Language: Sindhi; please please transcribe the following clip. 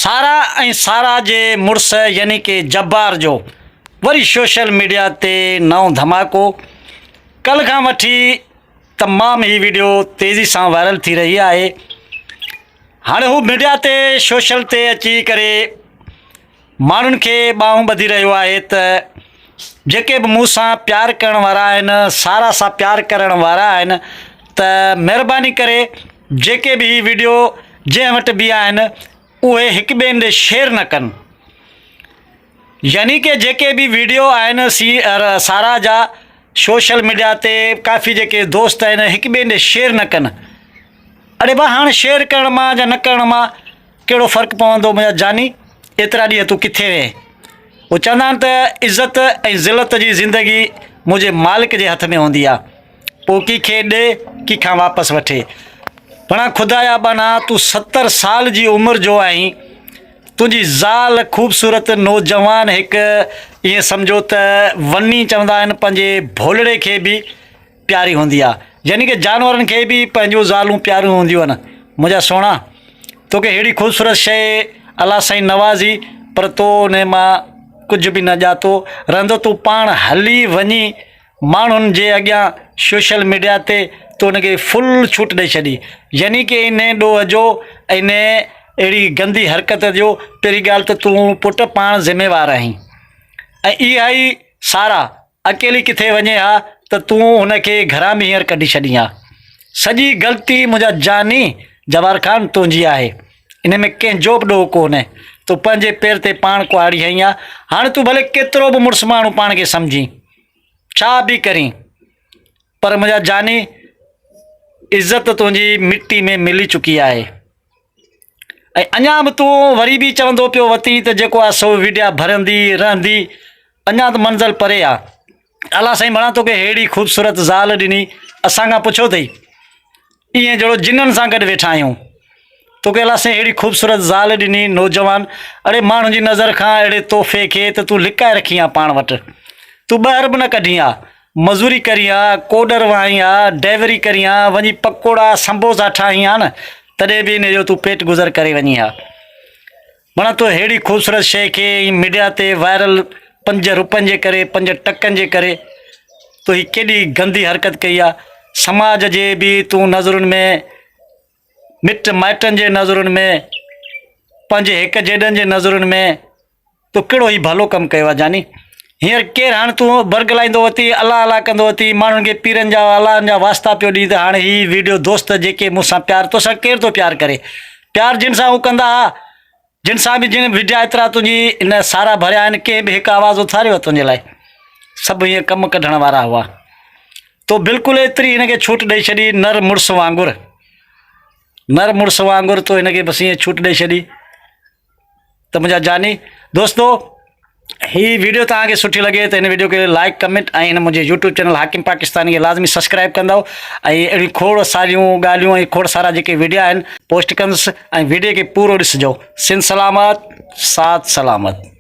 سارا ۽ سارا جي مڙس يعني ڪي جبار جو وري سوشل ميڊيا تي نئون ڌماڪو، ڪلهه کان وٺي تمام هي وڊيو تيزي سان وائرل ٿي رهي آهي، هاڻي هو ميڊيا تي سوشل تي اچي ڪري ماڻهن کي ٻانهون ٻڌي رهيو آهي ته جيڪي به مون سان پيار ڪرڻ وارا آهن سارا سان پيار ڪرڻ وارا آهن ته مهرباني ڪري جيڪي به هي وڊيو جنهن وٽ به آهن اهي هڪ ٻئي ڏي شيئر نه ڪن يعني ڪي جيڪي به وڊيو آهن سي سارا جا سوشل ميڊيا تي ڪافي جيڪي دوست آهن هڪ ٻئي ڏي شيئر نه ڪن اڙي با هاڻ شيئر ڪرڻ مان يا نه ڪرڻ مان ڪهڙو فرق پوندو منهنجا جاني، ايترا ڏينهن تون ڪٿي هئين؟ هو چوندا آهن ته عزت ۽ ذلت جي زندگي منهنجي مالڪ جي هٿ ۾ هوندي آ، پوء ڪي کي ڏي، ڪي کان واپس وٺي. بڻا خدا جا ٻانها تون ستر سال جي عمر جو آهين، تنهنجي زال خوبصورت نوجوان هڪ ائين سمجهو ته وني چوندا آهن پنهنجي ڀولڙي کي به پياري هوندي آ يعني ڪه جانورن کي به پنهنجون زالون پياريون هونديون آهن منهنجا سهڻا توکي ههڙي خوبصورت شيء الله سائين نوازي پر تو ان مان ڪجهه به نه ڄاتو رهندو تون پاڻ هلي وڃي ماڻهن جي اڳيان سوشل ميڊيا تي تو ان کي فل ڇوٽ ڏئي ڇڏي يعني ڪه ان ڏوهه جو ان اهڙي گندي حرڪت جو پهرين ڳالهه ته تون پٽ پاڻ ذميوار آهين ۽ اها ئي سارا اڪيلي ڪٿي وڃي ها ته تون هن کي گهران به هينئر ڪڍي ڇڏين ها. سڄي غلطي منهنجا جاني جبار خان تنهنجي آهي. ان ۾ ڪنهن جو به ڏوهه ڪونهي. تو پنهنجي پير تي پاڻ ڪهاڙي هنئي آ. هاڻي تون ڀلي ڪيترو به مڙس ماڻهو پاڻ کي سمجهين. ڇا به ڪرين. پر منهنجا جاني عزت تنهنجي مٽي ۾ ملي چڪي آهي. ۽ اڃا به تون وري به چوندو پيو وتين ته جيڪو آ سو وڊيا ڀرندي رهندي اڃا ته منزل پري آ الله سائين مڙان توکي ههڙي خوبصورت زال ڏني اسان کان پڇيو اٿئي ائين جهڙو جنن سان گڏ ويٺا آهيون توکي الله سائين ههڙي خوبصورت زال ڏني نوجوان اڙي ماڻهن جي نظر کان اهڙي تحفي کي ته تون لڪائي رکين ها پاڻ وٽ تون ٻاهر به نه ڪڍين ها مزوري ڪرين ها، ڪوڏر وهائين ها، ڊيوري ڪرين ها، وڃي پڪوڙا، سمبوسا ٺاهين ها نه، تڏهن به انهيء جو تون پيٽ گذر ڪري وڃين ها. معنيٰ تو ههڙي خوبصورت شيء کي ائين ميڊيا تي وائرل پنج روپين جي ڪري، پنج ٽڪن جي ڪري تو هي ڪيڏي گندي حرڪت ڪئي آ. سماج جي به تون نظرن ۾، مٽ مائٽن جي نظرن ۾، پنهنجي هڪ جيڏن جي نظرن ۾، تو ڪهڙو هي ڀلو ڪم ڪيو آ جاني؟ هينئر ڪير هاڻ تون برغلائيندو وتين، الله الله ڪندو وتين، ماڻهن کي پيرن جا اللهن جا واسطا پيو ڏين ته هاڻ هي ويڊيو دوست جيڪي مون سان پيار تو سان ڪير ٿو پيار ڪري؟ پيار جن سان هو ڪندا ها، جن سان به جن وڊيا ايترا تنهنجي ان سارا ڀريا آهن، ڪنهن به هڪ آواز اٿاريو آ تنهنجي لاء؟ سڀ هيئن ڪم ڪڍڻ وارا هئا. تو بلڪل ايتري هن کي ڇوٽ ڏئي ڇڏي نر مڙس وانگر. نر مڙس وانگر تو هن کي بس ائين ڇوٽ ڏئي ڇڏي. ته منهنجا جاني دوستو هي ويڊيو توهان کي سٺي لڳي ته هن ويڊيو کي لائڪ ڪمينٽ ۽ هن منهنجي يوٽيوب چينل حاڪم پاڪستاني کي لازمي سبسڪرائب ڪندو ۽ اهڙيون کوڙ ساريون ڳالهيون ۽ کوڙ سارا جيڪي ويڊيا آهن پوسٽ ڪندس ۽ ويڊيو کي پورو ڏسجو سنڌ سلامت ساٿ سلامت.